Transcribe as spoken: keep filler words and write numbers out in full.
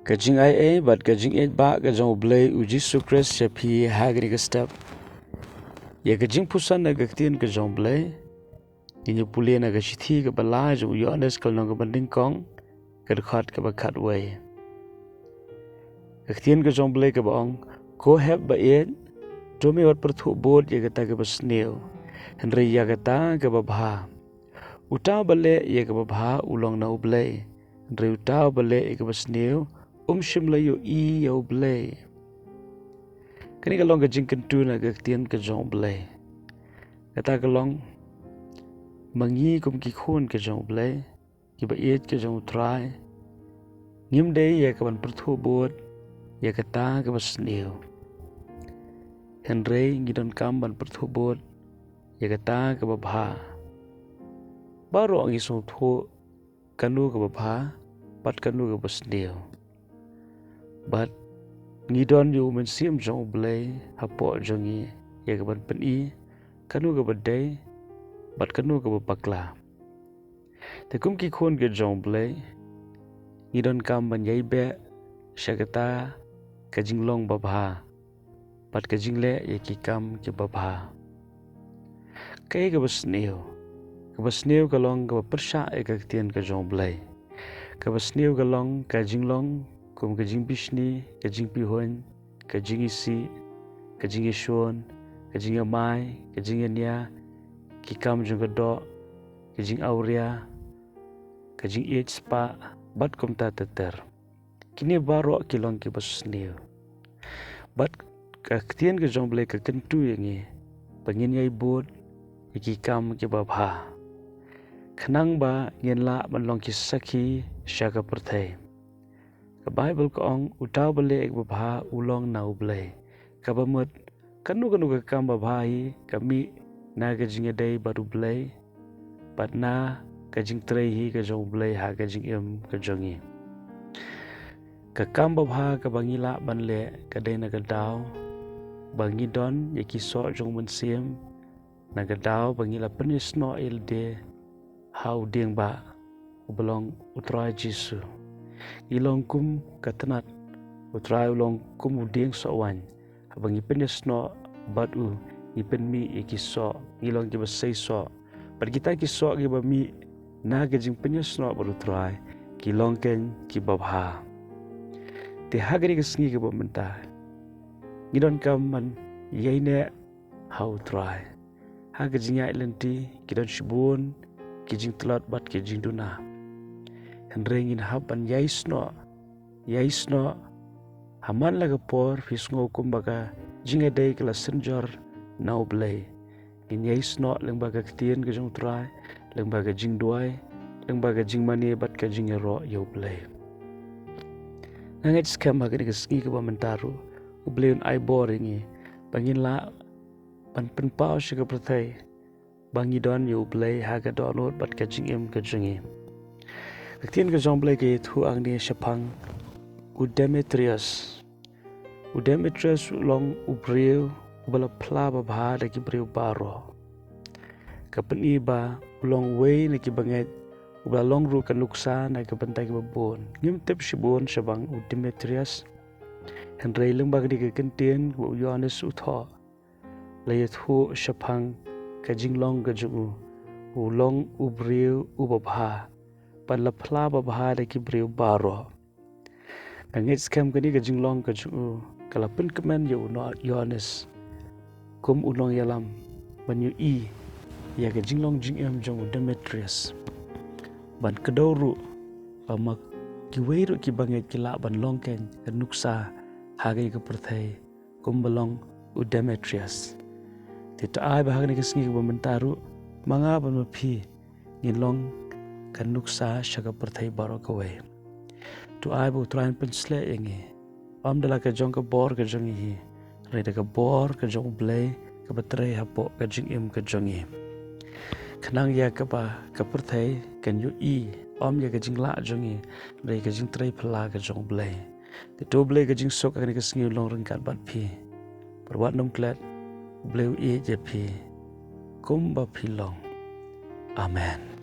Ka jingaiei bad ka jingïeit ba ka jong U Blei U Jisu Khrist sha phi ha kane ka step. Ïa ka jingpuson na ka ktien ka jong U Blei, ngin ïa pule na ka shithi kaba lai jong u Ïoannis ka lynnong kaba nyngkong, ka dkhot kaba khatwei. Ka ktien ka jong U Blei kaba ong, ko hep ba ïeit, to me wat pyrthuh bud ïa kata kaba sniew, hynrei ïa kata kaba bha. Uta uba leh ïa kaba bha u long na U Blei, hynrei uta uba leh ïa kaba sniew um shym la ïohi ïa U Blei. Kane ka long ka jingkyntu na ka ktien ka jong U Blei. Kata ka long, ma ngi kum ki khun ka jong U Blei, kiba ïeit ka jong U Trai, ngim dei ïa kaban pyrthuh bud ïa kata kaba sniew, hynrei ngi donkam ban pyrthuh bud ïa kata kaba bha. Baroh ngi sngewthuh kano kaba bha bad kano kaba sniew. Bad ngi don ïa U Mynsiem jong U Blei hapoh jong ngi ïa kaban pyni kano kaba dei bad kano kaba bakla. Te kum ki khun ka jong U Blei, ngi donkam ban ïai beh sha kata ka jinglong babha bad ka jingleh ïa ki kam kiba bha. Kaei kaba sniew? Kaba sniew ka long kaba pyrshah ïa ka ktien ka jong U Blei. Kaba sniew ka long ka jinglong kum ka jingbishni, ka jingpihuiñ, ka jingisih, ka jingïashun, ka jingïamai, ka jingïania, ki kam jong ka doh, ka jingawria, ka jingïeit spah, bad kumta ter ter. Kine baroh ki long kiba sniew. Bad ka ktien ka jong U Blei ka kyntu ïa ngi ba ngin ïai bud ïa ki kam kiba bha, khnang ba ngin lah ban long ki sakhi sha ka pyrthei. Ka Baibl ka ong, uta uba leh ïa kaba bha u long na U Blei. Kaba mut, kano kano ka kam babha hi ka mih na ka jingïadei bad U Blei bad na ka jingtrei hi ka jong U Blei ha ka jingim ka jong ngi. Ka kam babha kaba ngi lah ban leh ka dei na ka daw ba ngi don ïa ki soh jong U Mynsiem, na ka daw ba ngi la pynïasnoh ïa lade ha u dieng ba uba long U Trai Jisu. Ngi long kum ka tnat, U Trai u long kum u dieng soh waiñ. Haba ngi pynïasnoh bad u, ngi pynmih ïa ki soh, ngi long kiba sei soh. Bad kita ki soh kiba mih na ka jingpynïasnoh bad U Trai ki long keiñ kiba bha. Te ha kane ka sngi kaba mynta, ngi donkam ban ïaineh ha U Trai. Ha ka jingïaid lynti ki don shibun ki jingtlot bad ki jingduna. Hynrei ngin hap ban ïaisnoh, ïaisnoh. Ha man la ka por phi sngew kumba ka jingïadei ka la synjor na U Blei, ngin ïaisnoh lyngba ka ktien ka jong U Trai, lyngba ka jingduwai, lyngba ka jingmane bad ka jingïaroh ïa U Blei. Nga ngeit skhem ha kane ka sngi kaba mynta ruh U Blei un ai bor ïa ngi ba ngin lah ban pynpaw sha ka pyrthei ba ngi don ïa U Blei ha ka dohnud bad ka jingim ka jong ngi. Ka ktien ka jong U Blei ka ïathuh hangne shaphang u Demetrius. U Demetrius u long u briew uba la phla babha da ki briew baroh. Ka pyni ba u long uwei na ki bangeit uba la long ruh ka nuksa na ka bynta kiba bun. Ngim tip shibun shaphang u Demetrius, hynrei lyngba kane ka kyntien kaba u Ïoannis u thoh, la ïathuh shaphang ka jinglong ka jong u. U long u briew uba bha bad la phla babha da ki briew baroh. Nga ngeit skhem kane ka jinglong ka jong u ka la pynkmen ïa u Ïoannis kum u nongïalam ban ïohi ïa ka jinglong jingim jong u Demetrius, ban kdew ruh ba ma kiwei ruh ki bangeit ki lah ban long keiñ ka nuksa ha kane ka pyrthei kumba long u Demetrius. Te to ai ba ha kane ka sngi kaba mynta ruh ma nga bad ma phi ngin long ka nuksa sha ka pyrthei baroh kawei. To ai ba U Trai un pynsleh ïa ngi, ym da la ka jong ka bor ka jong ngi hi, hynrei da ka bor ka jong U Blei kaba trei hapoh ka jingim ka jong ngi. Khnang ïa kaba ka pyrthei kan ïohi ym ïa ka jinglah jong ngi, hynrei ka jingtrei phylla ka jong U Blei. Te to U Blei ka jingsuk ha kane ka sngi un long ryngkat bad phi. Bad wat nym klet, U Blei u ïeit ïa phi kumba phi long. Amen.